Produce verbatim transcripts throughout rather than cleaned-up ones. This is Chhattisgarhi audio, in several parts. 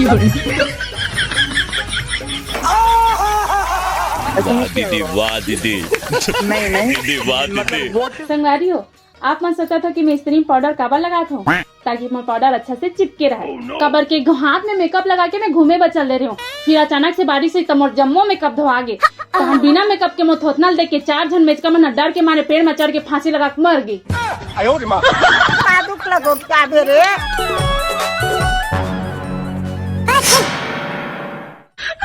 वाह दीदी, वाह दीदी। नहीं, नहीं। दीदी, वाह दीदी। संगवारी हो, आप मन सोचत हो कि मैं स्त्री पाउडर काबर लगात हूँ, ताकि मोर पाउडर अच्छा से चिपके रहे। काबर के हाथ में मेकअप लगा के मैं घूमे बर चल दे रहे हूँ, फिर अचानक से बारिश हुई त मोर जम्मो मेकअप धोआ गे। त हम बिना मेकअप के मोर थोथना ल देख के चार झन मेचका मन डर के मारे पेड़ में चढ़ के फांसी लगा के मर गे। पादुक लगो क्या बे रे?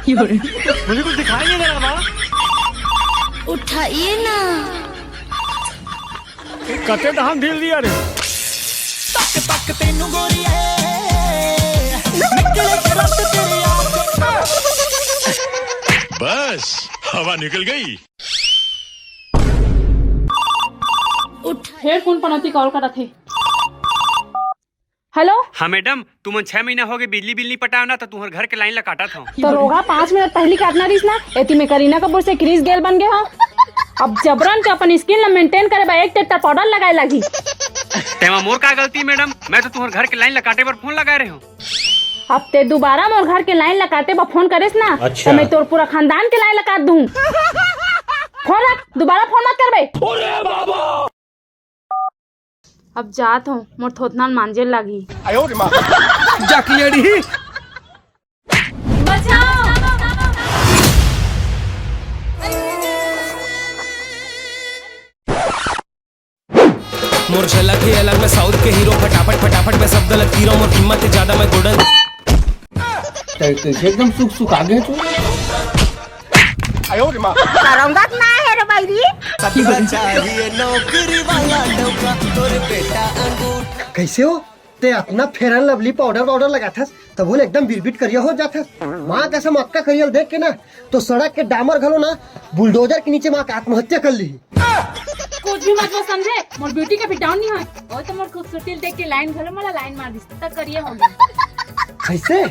मुझे कुछ दिखाई नहीं दे रहा माँ। उठाइए ना। कते धान ढील दिया रे। तक तक तेनू गोरी है, निकले के रस तेरे यार। बस, हवा निकल गई। उठ। फेर कोन पनौती कॉल करत हे? हेलो। हाँ मैडम, तुमन छह महीना हो गए बिजली बिल नहीं पटाव ना, तो तुम्हारे घर के लाइन ला काटत हूँ। तो रोगा पाँच मिनट पहली काटना रहीस ना, एती में करीना कपूर से क्रिस गेल बन गए हो। अब जबरन के अपन स्किन ला मेंटेन करे बर एक टेट्टा पाउडर लगाए लागी। तेमा मोर का गलती मैडम, मैं तो तुम्हारे घर के लाइन ला काटे बर फोन लगाए रहे हूँ। अब ते दोबारा मोर घर के लाइन ला काटे बर फोन करेस ना, अच्छा। तो मैं तोर पूरा खानदान के लाइन ला काट दूँ। फोन रख, दोबारा फोन मत करबे। अब जात हूँ, मोर थोथना ल मांजे ल लागही। जाके लेड़ी। बचाओ। मोर झलक है अलग, मैं साउथ के हीरो, फटाफट फटाफट मैं सब गलत हीरो, मोर कीमत है ज्यादा, मैं गोल्डन। तै कैसे एकदम सुख सुख आ गए तू? करौंदा ना है रे बैरी। सबका चाहिए नौकरी वाला डौका, तोर बेटा अंगूठा। कैसे हो? ते अतना फेयर एंड लवली पाउडर वाउडर लगाथस, तब बोले एकदम बिरबिट करिया हो जाथस। माँ कसम, अक्का करियल देख के ना, तो सड़क के डामर घलो ना, बुलडोजर के नीचे माँ का आत्महत्या कर ली। कुछ भी मत वो समझे, मोर ब्यूटी का भी डाउन नहीं है। वो तो मोर खूबसूरती देख के लाइन घलो मोला लाइन मार दिस, तब करिया हो गया। कैसे?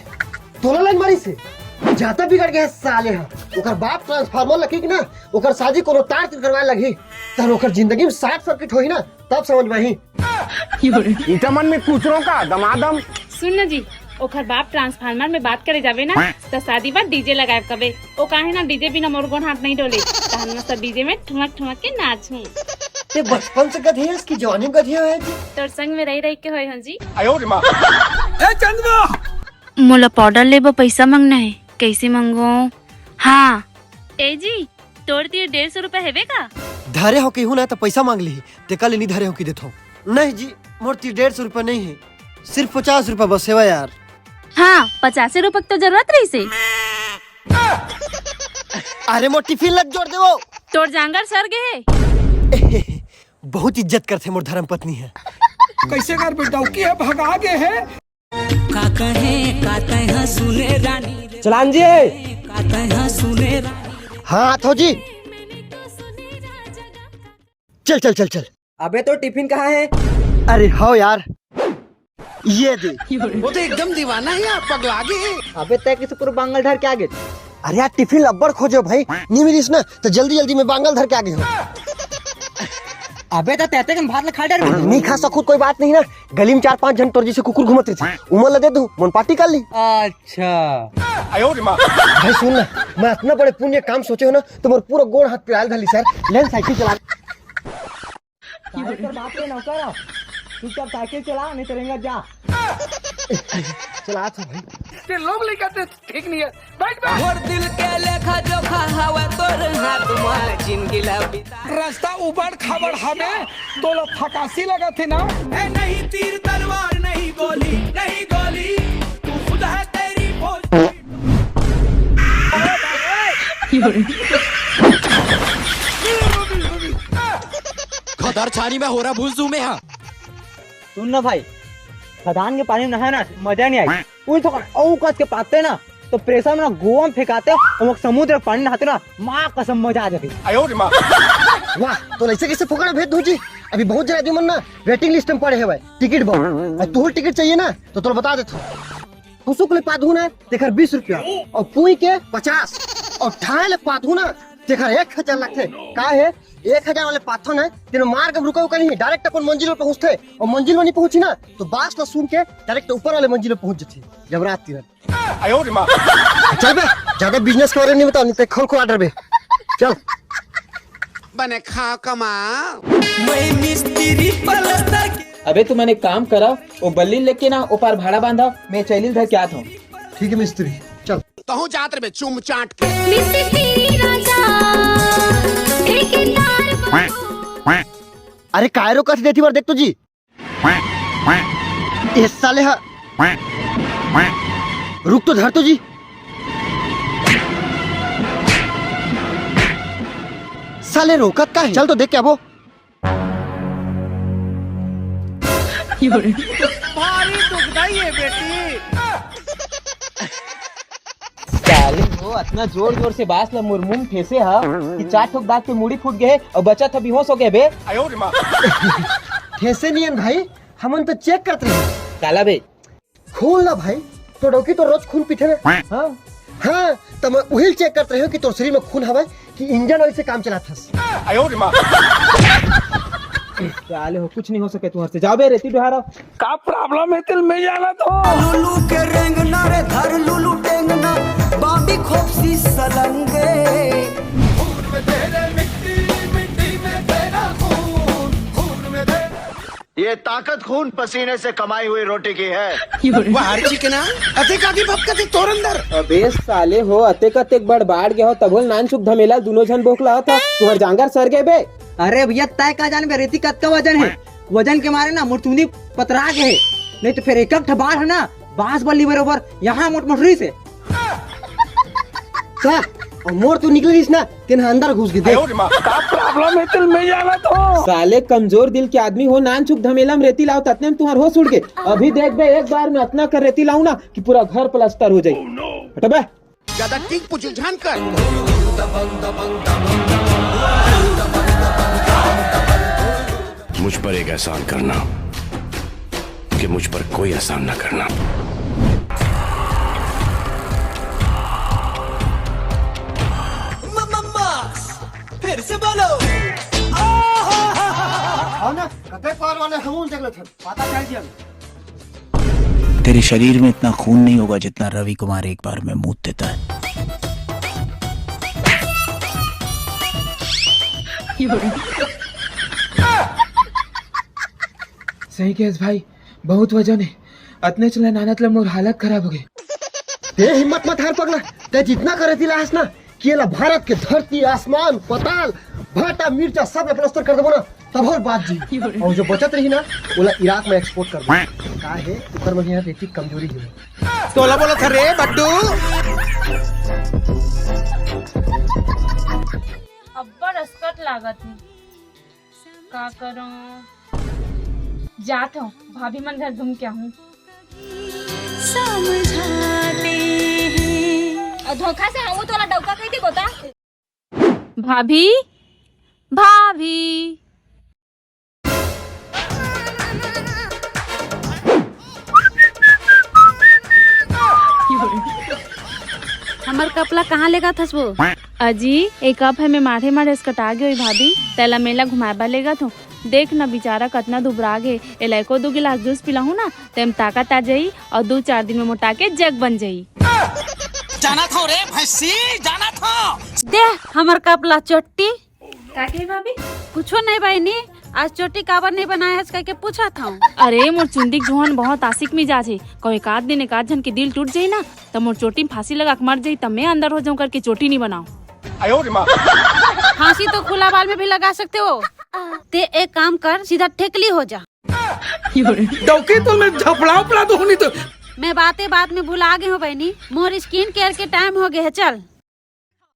तोला लाइन मारी से? जाता बिगड़ गया साले हा। ओकर बाप ट्रांसफार्मर लगी कि ना, ओकर शादी कोनो तार से करवाए लगी। तब ओकर जिंदगी में शॉर्ट सर्किट होही ना, तब समझ में ही। ईटा मन में कुचरों का दमादम। सुन न जी, ओखर बाप ट्रांसफार्मर में बात करे जावे ना, त शादी बाद डीजे लगाए कबे। ओ काहे ना डीजे बिना मोर गोड़ हाथ नहीं डोले, त हम सब डीजे में ठुमक ठुमक के नाचूं। ते बचपन से गधे हस कि जवानी में गधे होए जी? तोर संग में रही रही के होए हन जी। ए चंदवा! मोला पाउडर लेबो पैसा मांगना है, कैसे मांगो? हाँ। ए जी, तोर तीर डेढ़ सौ रुपया हेवे का? धरे हो केहू ना त पैसा मांग ली, तेका ले नी धरे हो कि देथो। नहीं जी, मोर तीर डेढ़ सौ रुपया नहीं है, सिर्फ पचास रुपया बस हेवा यार। हाँ, पचास रुपया के तो जरूरत रही से। अरे मोर टिफिन लग जोड़ देवो। तोर जांगर सर गे हे। बहुत इज्जत करथे मोर धर्म पत्नी है। कैसे कर बेटा की है भगा गे है। का कहे, का कहे सुने रानी रे। चलान जी। का कहे सुने रानी रे। हाँ, आथो जी। चल, चल, चल, चल। अबे तो टिफिन कहाँ है? अरे हो यार, ये दे। वो तो एकदम दीवाना है यार, पगला गे। अबे तै किसे पूरा बांगल धर के आ गे? अरे यार, टिफिन अब्बड़ खोजे भाई, नी मिलिस ना, तो जल्दी जल्दी में बांगल धर के आ गे हो। अबे तो तैते कन भात ल खा डर। नी खा सकूं, कोई बात नहीं ना, गली में चार पांच झन तोर जैसे कुकुर घूमत रहिथे, उमन ल दे दूं, मन पार्टी कर ली। अच्छा। भाई सुन ना, मैं अतना बड़े पुण्य काम सोचे हो ना, तो मोर पूरा गोड़ हाथ पिराल धर ली सर। ले न साइकिल चला। साइकिल बाप के नौकर हो, चुपचाप साइकिल चला, नहीं तो रेंगत जा। चला तो भाई। ते लोग लेकर ते ठीक नहीं है। बैठ, बैठ। मोर दिल के लेखा जोखा हवे तोर हाथ मा, जिनगी ला बिता। रास्ता उबड़ खाबड़ हवे, तोला फकासी लगत हे ना? ए, नहीं तीर तलवार, नहीं गोली, नहीं गोली, तू खुद है तेरी फौज। खदर छानी में हो रहा भूल जू में हाँ। सुन ना भाई, खदान के पानी में नहाए ना, मजा नहीं आई। उही तो अउ कस के पाते ना, तो प्रेशर में ना गोवा में फेंकाते, अउ समुद्र के पानी नहाते ना, माँ कसम मजा आ जाती। वाह, तो ऐसे कैसे फुकड़ा भेज दूं जी? अभी बहुत जन आदमी मन ना वेटिंग लिस्ट में पड़े हे भाई, टिकट बर। अउ तोहू टिकट चाहिए ना, तो तोला बता देथों। फुसुक ले पादहू ना, तेखर बीस रुपया, अउ पूई के पचास, अउ ठाए ले पादहू ना, तेखर एक हजार लगथे। का हे? एक हजार वाले पाथन हे, तेन मार के रुका उका नहीं, direct अपन मंजिल में पहुंचथे, और मंजिल में नहीं पहुंची ना, तो बास ला सूंघ के direct ऊपर वाले मंजिल में पहुंच जाथे। जब रात की चल बे, ज्यादा business के बारे में नहीं बताओ, नहीं तो खोल खोल order बे। चल। बने खाओ कमाओ। मैं मिस्त्री पलस्तर के अबे तुम एक काम करा, वो बल्ली लेके ना, वो पार भाड़ा बांधा, मैं चैलिल धर के आता हूँ। ठीक है मिस्त्री, चल। कहूँ जात रे बे, चुम चाट के। मिस्त्री राजा, ठेकेदार बाबू। अरे काय रोकत देती बार, देख तो जी। ए साले हा। रुक तो, धर तो जी। साले रोकत का है? चल तो देख क्या वो। भारी दुखदाई है बेटी। साले हो, अतना जोर जोर से बास ला मोर मुंह ठेसे हा कि चार ठोक दांत के मुड़ी फूट गए हे और बचत हा बेहोश हो गए बे। ठेसे नियन भाई, हमन तो check करत रहे। काला बे? खून ला भाई, तो डौकी तो रोज खून पीथे ना। हाँ। हाँ, तो मैं उही check करत रहे हूँ कि तोर शरीर में खून हवय कि engine oil से काम चलाथस। साले हो, कुछ नहीं हो सके तुम्हारे से। जाओ बे, रेती डोहारो। का problem है तेल में जाना तो? लुलु के रेंगना रे, धर लुलु टेंगना, बांबी खोपसी सलंगे। ये ताकत खून पसीने से कमाई हुई रोटी की है। वाह, हर चिकना, अते का की भपकत है तोर अंदर। अबे साले हो, अतेक अतेक बड़ बाढ़ गए हो, तभो ले नानचुक धमेला दुनो झन बोकला था, तुहर जांगर सर गए बे। अरे भैया, तय का जान बे, रेती कतका वजन है? वजन के मारे ना मोर चुंदी पतरा गए है, नहीं तो फिर एक एक ठा बाढ़ है ना, बांस बल्ली बरोबर यहाँ मोट मोट रहिस हे। का? और मोर तो निकल रहिस ना, तेन अंदर घुस गए। का problem है तेल में जाना तो? साले कमजोर दिल के आदमी हो, नानचुक धमेला में रेती लाओ, ततने में तुहार होश उड़ गए। अभी देख बे, एक बार में अतना कर रेती लाऊं ना कि पूरा घर प्लास्टर हो जाए। हट बे। ज्यादा टिंग पुचुझान कर। मुझ पर एक एहसान करना कि मुझ पर कोई एहसान ना करना। म-, म-, मास, फिर से बोलो। आओ ना, कते पार वाले हम देख लेते हैं। पता चल गया। तेरे शरीर में इतना खून नहीं होगा जितना रवि कुमार एक बार में मूत देता है। सही कहेस भाई, बहुत वजन है। अतने चला नानत ला मोर हालत खराब हो गई। ते हिम्मत मत हार पगला, ते जितना करे तिला हस ना, कि एला भारत के धरती, आसमान, पताल, भाटा, मिर्चा सब ला प्लास्टर कर देबो ना, तब हर बात जी। और जो बचत रही ना, ओला इराक में export कर देबो। का है, ऊपर में यहाँ रेती कमजोरी है। तोला बोला था रे बड्डू। अब्बड़ अस्कट लागत है। का करूं? जात हूँ, भाभी मन घर घूम के आहूँ। समझाते हैं। अउ धोखा से हमू तोला डौका कहि देबो ता। भाभी, भाभी। हमर कप ला कहाँ लेगत हस वो? अजी, ए कप ह में माढ़े माढ़े असकटा गे होई भाभी, तेला मेला घुमाए बर लेगत हूँ। देख न बिचारा कतना दुबरा गे, एला एको दू गिलास जूस पिलाहूँ ना, तेम ताकत आ जाई अउ दू चार दिन में मोटा के जग बन जाई। जाना था रे भैंसी, जाना था। दे हमर कप ला चोट्टी। का कही भाभी? कुछो नहीं बहिनी, आज चोटी काबर नहीं बनाए हस कहिके पूछत हूँ। अरे मोर चुंदी के जोहन बहुत आशिक मिजाज है, कहूँ एक आध दिन एक आध झन के दिल टूट जाई ना, त मोर चोटी में फांसी लगा के मर जाई, तब मैं अंदर हो जाऊं करके चोटी नहीं बनाऊं। फांसी तो खुला बाल में भी लगा सकते हो। ते एक काम कर, सीधा ठेकली हो जा। डौकी तो मैं झपड़ा उपड़ा दूं नहीं तो। मैं बातें बात में भुला गई हूँ बहनी, मोर स्किन केयर के टाइम हो गए है, चल।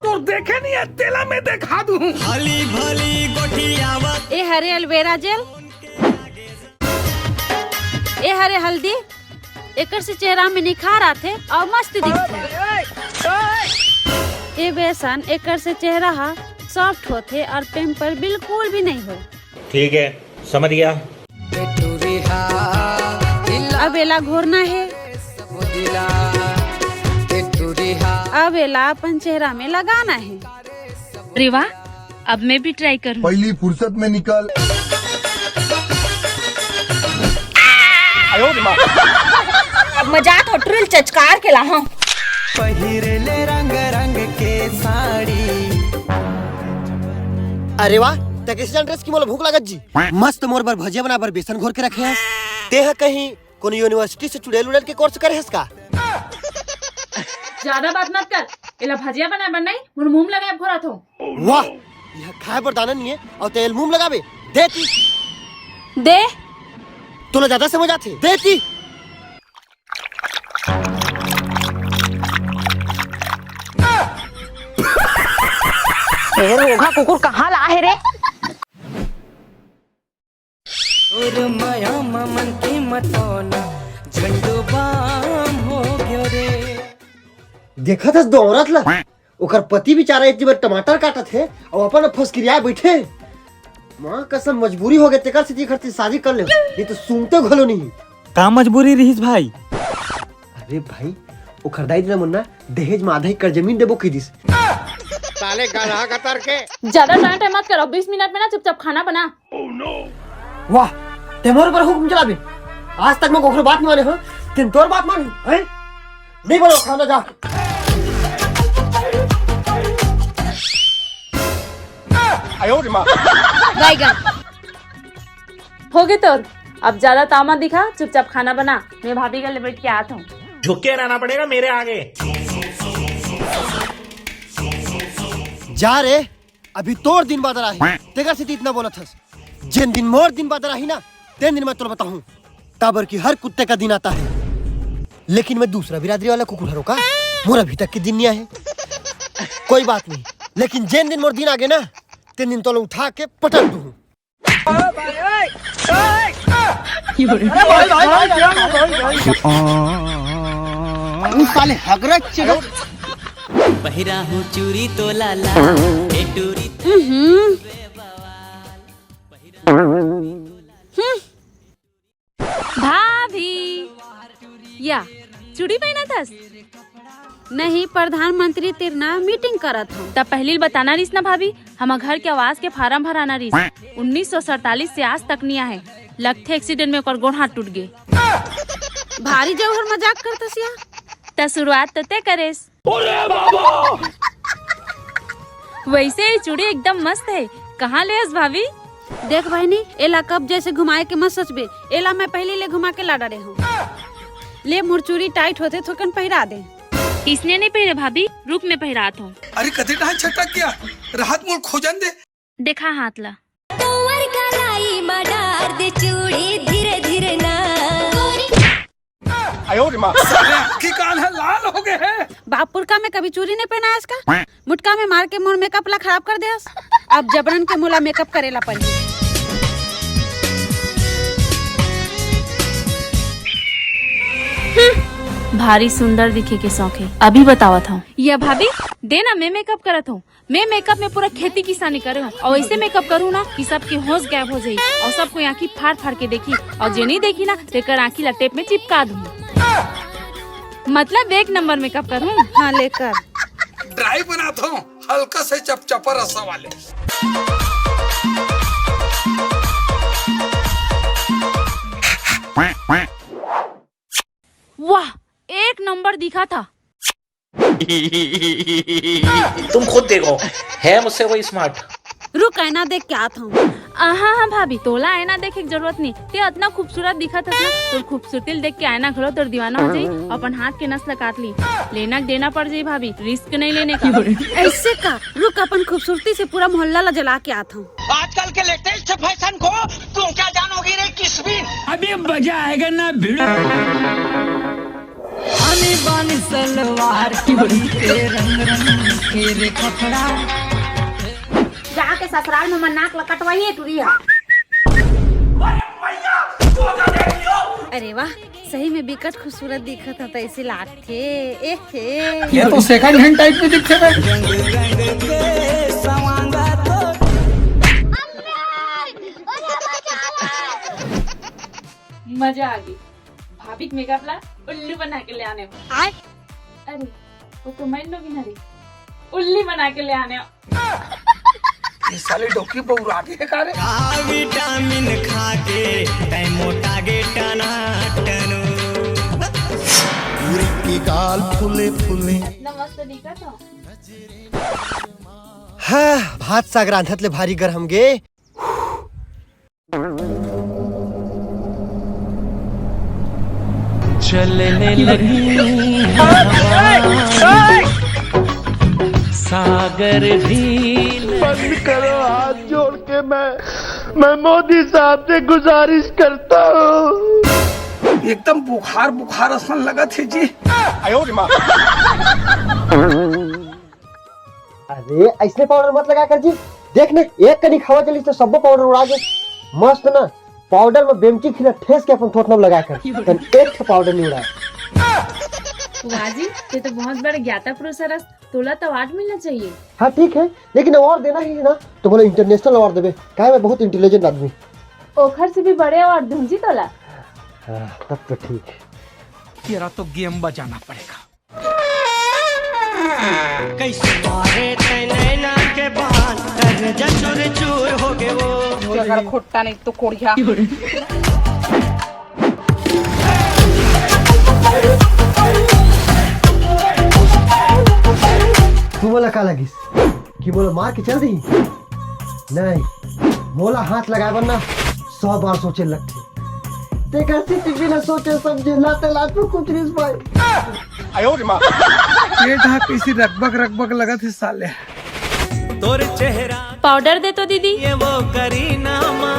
तोर देखे नहीं है, तेला मैं दिखा दूं। भली भली गोठियावत। ए हरे एलोवेरा जेल, ए हरे हल्दी, एकर से चेहरा में निखार आथे अउ मस्त दिखथे। ए बेसन, एकर से चेहरा हा सॉफ्ट होथे अउ पिंपल बिल्कुल भी नहीं होय। ठीक है, समझ गया। अब एला घोरना हे। अब एला अपन चेहरा में लगाना हे। अरे वाह, अब मैं भी ट्राई करूँ। पहली फुर्सत में निकल। अब मजाक हो ट्रिल चचकार के लाहा। पहिरे ले रंग रंग के साड़ी। अरे वाह, त कैसे जान रहे कि मोला भूख लागत जी? मस्त मोर बर भजिया बना बर बेसन घोर के रखे हस। तेह कहीं कोनो यूनिवर्सिटी से चुड़ैल उड़ैल के कोर्स करे हस का? ज्यादा बात मत कर। एला भजिया बनाए बर नहीं, मोर मुंह लगाए घोरत हो। वाह, यह खाए बर दाना नहीं है और तेल मुंह लगावे। देती। दे। तोला ज्यादा समझ आथे। देती। ए रोगहा कुकुर कहाँ ला हे रे? और माया ममन की मतौना झंडू बाम हो गयो रे। देखत हस दो औरत ला, ओकर पति बेचारा एक जबर टमाटर काटत हे अउ अपन फसकिरिया बैठे। माँ कसम मजबूरी हो गए तेकर से तीखर से शादी कर ले, ये तो सुनते घलो नहीं। का मजबूरी रहिस भाई? अरे भाई, ओखर दाई ददा मन ना दहेज में आधा एकड़ जमीन देबो कहि दिस। साले गधा कतर के। ज्यादा टाइम टाइम मत करो, बीस मिनट में ना चुपचाप खाना बना। वाह, ते मोर ऊपर हुक्म चलाबे। आज तक मैं ओखरो बात नहीं माने हो, तेन तोर बात मानी है? नहीं बोलो, खाना जा। बैगन। होगे तोर, अब ज्यादा ताव मत दिखा, चुपचाप खाना बना। मैं भाभी गले बैठ के आत हूँ। झुक के रहना पड़ेगा मेरे आगे। जा रे, अभी तोर दिन बादर आही, तेकर सेती इतना बोलत हस। जेन दिन मोर दिन बादर आही ना, तेन दिन मैं तोला बताहूँ। काबर कि हर कुत्ते का दिन आता है, लेकिन मैं दूसरा बिरादरी वाला कुकुर हरों का, मोर अभी तक के दिन नहीं आए। कोई बात नहीं, लेकिन जेन दिन मोर दिन आगे ना, तेन दिन तोला उठा के पटक दूँ। उस साले हगरत चिगत। पहिरा हूँ चूरी तो लाला, ए टूरी। हम्म। हम्म। भाभी, या चूड़ी पहनत हस? नहीं, प्रधानमंत्री तिर ना मीटिंग करत हूँ। तब पहली बताना रिस ना भाभी, हम घर के आवास के फार्म भराना रिस। उन्नीस सौ सैंतालीस से आज तक नहीं आहे। लगथे एक्सीडेंट में ओकर गोड़ हाथ टूट गे। भारी जौहर मजाक करतस या। त शुरुआत तो ते करेस। अरे बाबा! वैसे ये चूड़ी एकदम मस्त है, कहाँ ले हस भाभी? देख बहिनी, एला कब जैसे घुमाए के मत सोचबे, एला मैं पहली ले घुमा के ला डारे हूँ। ले मोर चूड़ी टाइट होते थोकन पहिरा दे। इसने नहीं पहिरे भाभी, रुक मैं पहिरात हूँ। अरे कते टाइम छटक गया, राहत मोर खोजन दे। देखा हाथ ला। तोवर कलाई मा डार दे चूड़ी धीरे धीरे ना। साले आँखी कान है लाल हो गए हैं। बापुरका में कभी चूड़ी नहीं पहना है इसका। मुटका में मार के मोर मेकअप ला खराब कर दे। अब जबरन के मोला मेकअप करे ला पड़ी। हम्म, भारी सुंदर दिखे के शौक है, अभी बतावत हूँ। ये भाभी, दे ना, मैं मेकअप करत हूँ। मैं मेकअप में पूरा खेती किसानी करे हूँ और ऐसे मेकअप करूँ ना कि सबके होश गायब हो जाई और सब कोई आँखी फाड़ फाड़ के देखी और जे नहीं देखी ना तेकर आँखी ला टेप में चिपका दूँ। मतलब एक नंबर मेकअप करूँ। हाँ लेकर। ड्राई बनाता हूँ हल्का से चपचपा रसा वाले। वाह, एक नंबर दिखा था। तुम खुद देखो, है मुझसे कोई स्मार्ट? रुक, आईना देख के आत हूँ। आहा, हाँ भाभी, तोला आईना देखे के जरूरत नहीं, ते अतना खूबसूरत दिखत हस ना। तोर खूबसूरती ल देख के आईना घलो तोर दीवाना हो जाई, अपन हाथ के नस ल काट ली। लेना देना पड़ जाई भाभी, रिस्क नहीं लेने का। ऐसे का? रुक, अपन खूबसूरती से पूरा मोहल्ला ला जला के आत हूँ। आजकल के लेटेस्ट फैशन को तुम क्या जानोगी रे किसमिन? अभी मजा आएगा ना भिड़ो। आनी बानी सलवार चोली के रंग रंग के रे कपड़ा। जाके ससुराल में मन नाक ल कटवाइए टुरी हा। अरे वाह, सही में बिकट खूबसूरत दिखत ह, त ऐसे लागथे। ए हे। ये तो सेकंड हैंड टाइप में दिखते हैं। मजा आ गई। भाभी के मेकअप ला उल्लू बना के ले आने हो। आय? अरे, वो तो मैं लोग ही ना रही। उल्ली बना के ले आने हो। ये साले डौकी बौरा गे हे का रे? का विटामिन खा के तै मोटा गे टनाटन। पूरी की गाल फूले फूले। नमस्ते दीका तो। हाँ, भात साग रांधत ले भारी गरम गे। चलने लगी है हवा, सागर भी बंद करो, हाथ जोड़ के मैं मैं मोदी साहब से गुजारिश करता हूँ। एकदम बुखार बुखार असन लगत हे जी। अरे, ऐसने पाउडर मत लगाय कर जी। देख ने, एक कनिक हवा चलिस त सब्बो पाउडर उड़ा गे। मस्त ना, पाउडर में बेमची खिला ठेस के अपन थोथना में लगाय कर। तन एक ठो पाउडर नहीं उड़ाय। वाह जी, तै तो बहुत बड़े ज्ञाता पुरुष हरस, तोला तो अवार्ड मिलना चाहिए। हाँ, ठीक है, लेकिन अवार्ड देना ही ना, तो बोले इंटरनेशनल अवार्ड देबे, काहे मैं बहुत इंटेलिजेंट आदमी। ओखर से भी बड़े अवार्ड दूं जी तोला। हाँ, तब तो ठीक है। तेरा तो गेम बजाना पड़ेगा। कैसे मारे तै नैना के बान, कर जचुर चूर हो गए वो। अगर खुट्टा नहीं तो कोड़िया। तू मोला का लगिस कि मोला मार के चल दी? नहीं, मोला हाथ लगाए बर ना सौ बार सोचे लगथे। तेकर सेती बिना सोचे समझे लाते लात में कुचरिस भाई। पेट हा कैसे रकबक रकबक लगत हे साले। तोर चेहरा पाउडर दे तो दीदी। ये वो करीना मा,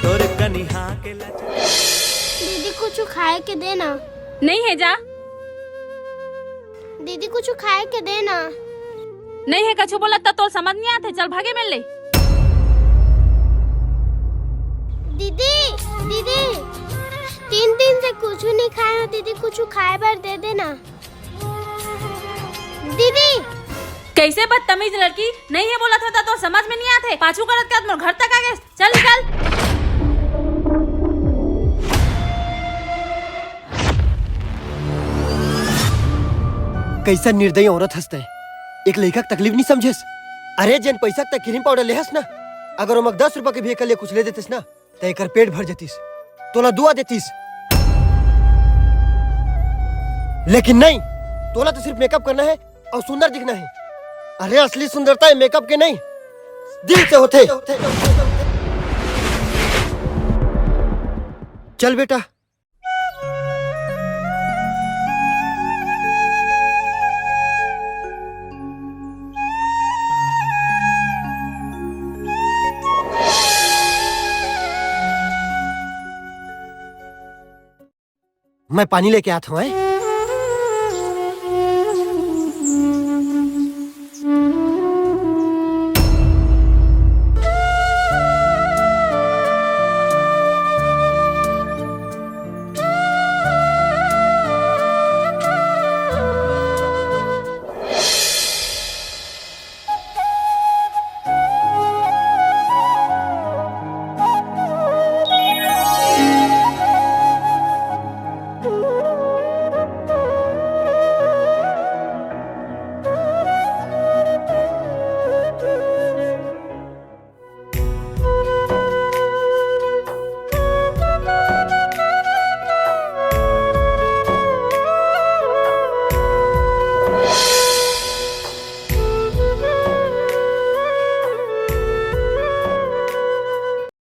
तोर कनिहा के लच दीदी कुछ खाए के दे ना। नहीं है जा। दीदी कुछ खाए के दे ना। नहीं है कछु बोलत त तोल समझ नहीं आते, चल भागे मिलले। दीदी, दीदी, तीन दिन से कुछ नहीं खाए हो दीदी, कुछ खाए बर दे देना। दीदी। कैसे बदतमीज लड़की, नहीं है बोलत होता तो समझ में नहीं आते, पाछू करत करत मोर घर तक आ गए। चल निकल। कैसा निर्दयी औरत हस तै, एक लइका के तकलीफ नहीं समझेस। अरे जेन पैसा तक क्रीम पाउडर लेहस ना, अगर ओमक दस रुपया के भी एकर लिए कुछ ले देतेस ना, त एकर पेट भर जतिस, तोला दुआ देतिस। लेकिन नहीं, तोला तो सिर्फ मेकअप करना है और सुंदर दिखना है। अरे असली सुंदरता है मेकअप के नहीं, दिल से होते। चल बेटा। मैं पानी लेके आत हूँ।